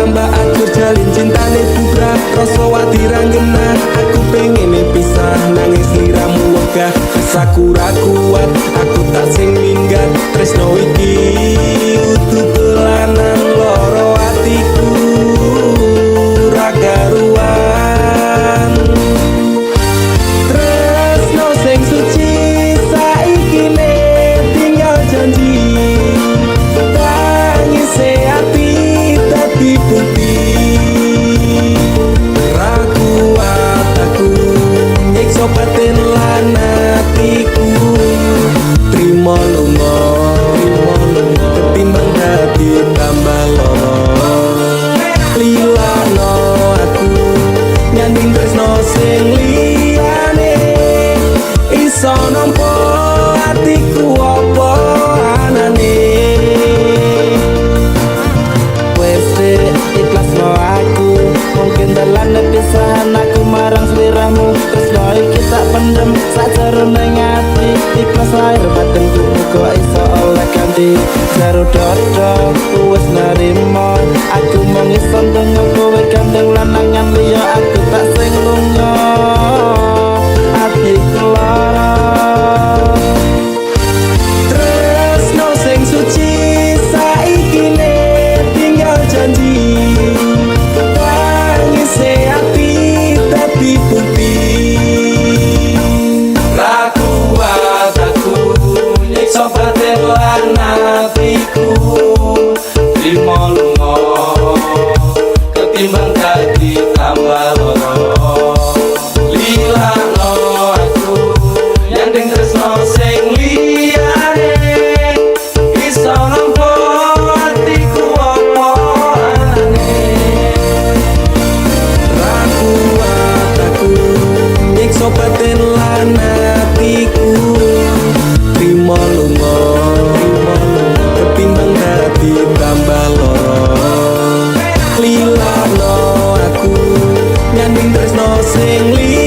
Tambah akur jalin cintane bubrah. Rasa wati ra genah. Aku pengene pisah nangis sliramu wegah. Aku ra kuat, aku tak sing minggat. Tresno iki udu dolanan, loro atiku ra karuan. Tresno sing suci saiki ne tinggal janji. Tangise ati dadi bukti. Ra kuat aku nyiksa batin lan atiku. Trimo lunga, trimo lunga, ketimbang dadi tambah loro. Lilakno aku nyanding tresno sing liyane. Iso nampa atiku apa anane. Wes ikhlasno aku. Mungkin dalane pisahan aku marang sliramu. Tresno iki tak pendem sajerone ati. Ikhlas lahir batinku, muga iso oleh ganti. Jero dodo wis nerimo. Aku mung iso ndonga kowe gandeng lanangan liya. Aku tak sing lunga, atiku lara. Tresno sing suci saiki ne tinggal janji. Tangise ati dadi bukti. Ra kuat aku nyiksa batin lan atiku. Trimo lunga ketimbang dadi tambah loro. Lilakno aku nyanding tresno sing liyane. Iso nampa atiku apa anane. Ra kuat aku nyiksa batin lan atiku. Trimo lunga, trimo lunga, ketimbang dadi tambah loro. Lilakno aku nyanding tresno sing liyane.